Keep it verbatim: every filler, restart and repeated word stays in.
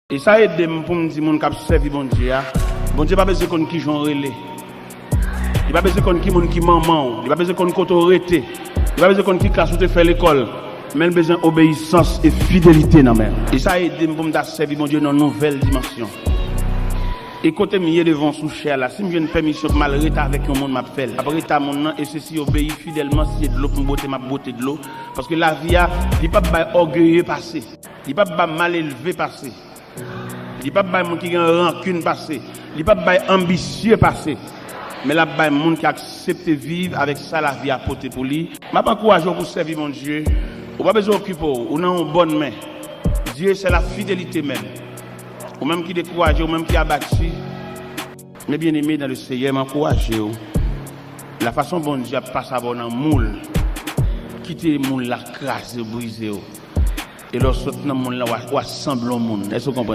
E sa ede m pou m di moun k ap sèvi Bondye a, Bondye pa bezwen konn kijan w rele. Li pa bezwen konn ki moun ki manman w. Li pa bezwen konn kote w rete. Li pa bezwen konn ki klas ou te fè lekòl. Men l bezwen obeyisans e fidelite nan men l. E sa ede m pou m ta sèvi Bondye nan nouvèl dimansyon. E kote m ye devan sou chè la, si m jwenn pèmisyon pou m al rete avèk yon moun, m ap fè l. M ap rete a moun nan, e se si obeyi fidèlman, si se dlo pou m bwote, m ap bwote dlo. Paske lavi a, li p ap bay ògeye pase. Li p ap bay malelve pase. Li p ap bay moun ki gen rankin pase. Li p ap bay anbisye pase. Men l ap bay moun ki aksepte viv avèk sa lavi a pote pou li. M ap ankouraje w pou sèvi Bondye. Ou pa bezwen okipe w. Ou nan yon bòn men. Dieu, c'est la fidélité menm. Ou menm ki dekouraje, ou menm ki abati. Mes bien-aimés dans le Seigneur, m ankouraje w. La fason Bondye ap pase avè w nan moul, kite moul la kraze w, brize w. E lè w sot nan moul la, w a, w a sanble yon moun. Èske w konprann?